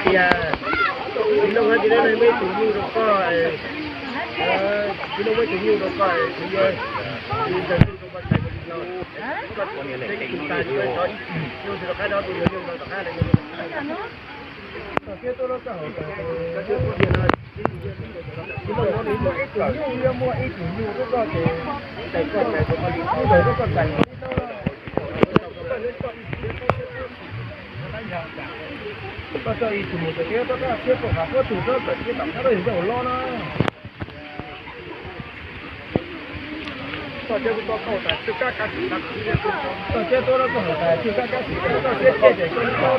Tias, ib leeg hab tias muaj ib tug nyuj rau koj, ib leeg muaj ib tug nyuj rau koj, kuv yuav ntawm nyuj rau koj txais koj li no, koj teb tus tas kuv yuav cov ib tug nyuj rau qab no, tus yuav nyuj rau tom qab no. Koj thiab tuaj rau koj hauv tas, ib tug nyuj yuav muaj ib tug nyuj rau koj ces, koj txais koj li, ib leeg rau koj txais koj li no. Koj coj ib tug mus txawm tias koj thiab koj qhov koj tus rau txawm tias tom qab rau yus cov hauv lob na. Koj thiab tuaj rau koj hauv tas, koj thiab tuaj rau koj hauv tas, koj siab ciaj ces koj li no.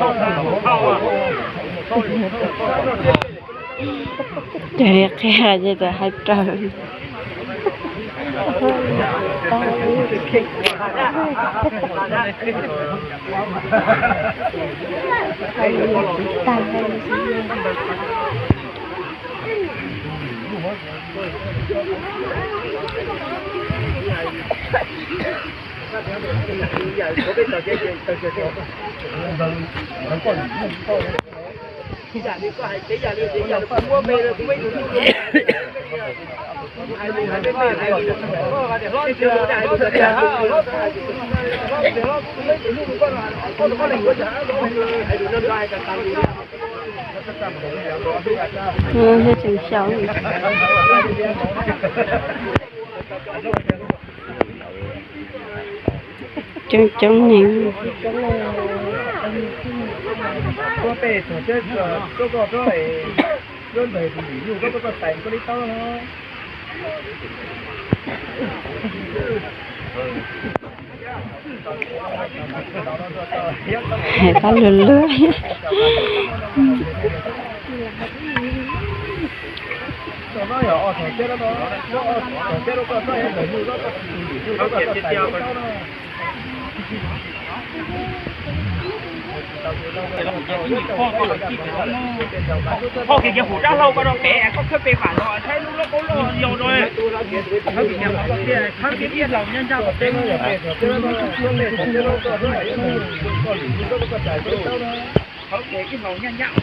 Ces qhia ces txawm hais raws li. Coob coob neeg. Pab luag luag. Hauj kiag hauv dab laug ko rau pem, koj khawb pem mam los saib lub lub qaub loj yau rau. Khawb kiag ib hlau nyaj nyaj.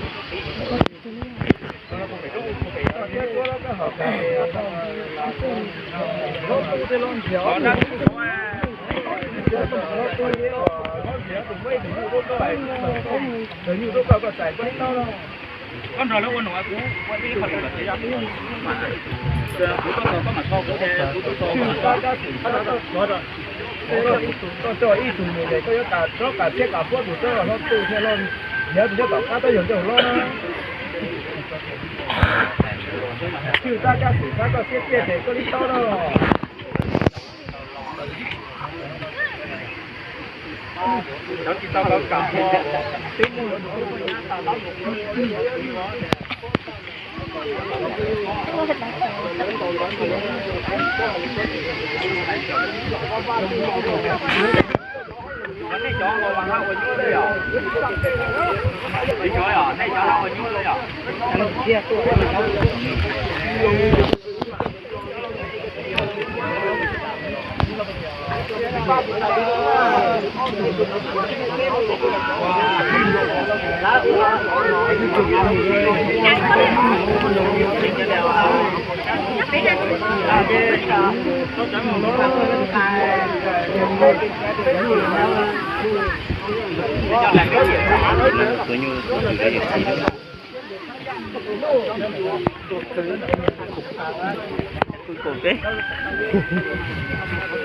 Koj nrog lawv ua num, kuv ua ib qho lus los tsis yog, kuv tuaj txog koj mam tso kuv ces kuv tuaj txog. Koj coj ib tug mus ces koj yuav tas rov qab thiab kom puab tus tub hlob tu thiab hlob, yog tus nyob tom qab tab yog tus hlob na. Tswj tab kab xwm xav koj siab tiag ces koj li tau no.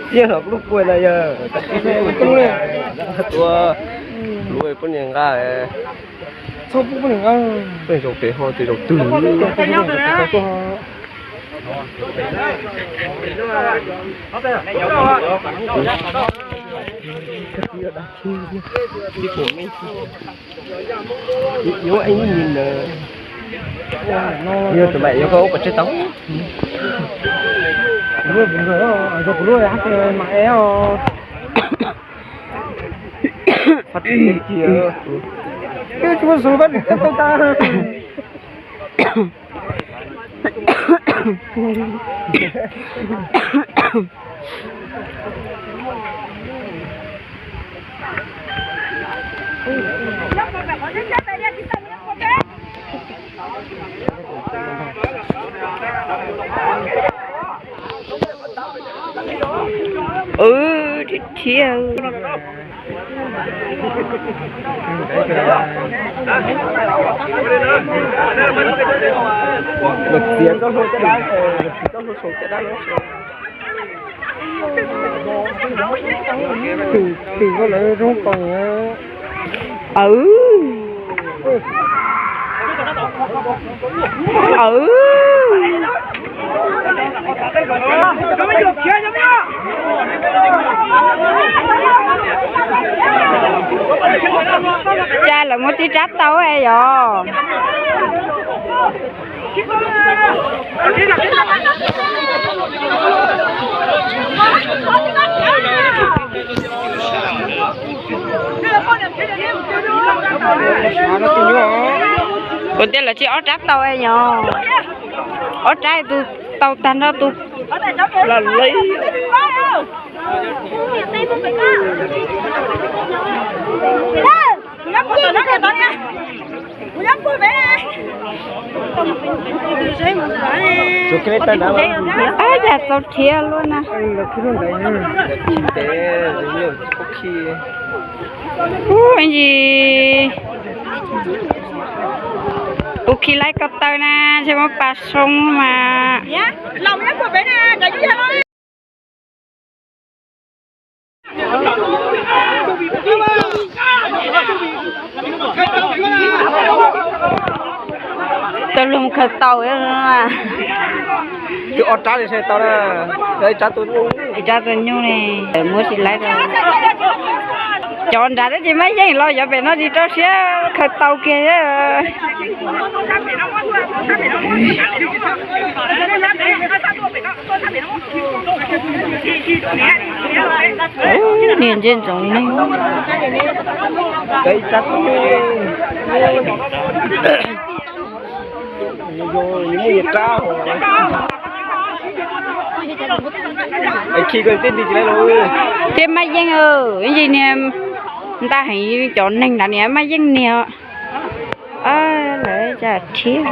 Tiag los lub kuaj na yog, tua lub poj niam nqa, txhob pub poj niam nqa, poj niam zaum pem ho ces zaum twg. Yuav ib ntsis ntawd. Yog tus mam yuav koj ua pov tseg tau. Kuv lub hab mas e os. Tsis muaj zoo pab nws kab tau tas. Ub, thiab thiab. Lawv txiav txoj hlua caj dab, lawv txiav txoj hlua saum caj dab los. Twm, twm koj lawv zoo pom. Aw. Aw. Cas lawv muab tib rab tau es yog. Kuv tias lawv tsis ob rab tau es yog. Ob rab tus tau tag nrho tus. Los li. Ab, cas txaus thiab luaj na. Ub, yis, kuv khi laib ko taw na, ntshe muab pas soo mas. Tau loo khaws tau. Twb ob rab li saib tau na, ib rab tuaj nyuj, ib rab tuaj nyuj ne, muab tsis laib rau. Cov nrad twb tsis maj yeej los cov pem no tsis rau siab khaws tau kiag. Niag ntse ntsoov neeg. Thiab maj yeej, yis niag nta heev cov neeg nrad niag maj yeej niag. Lawv cas thiab.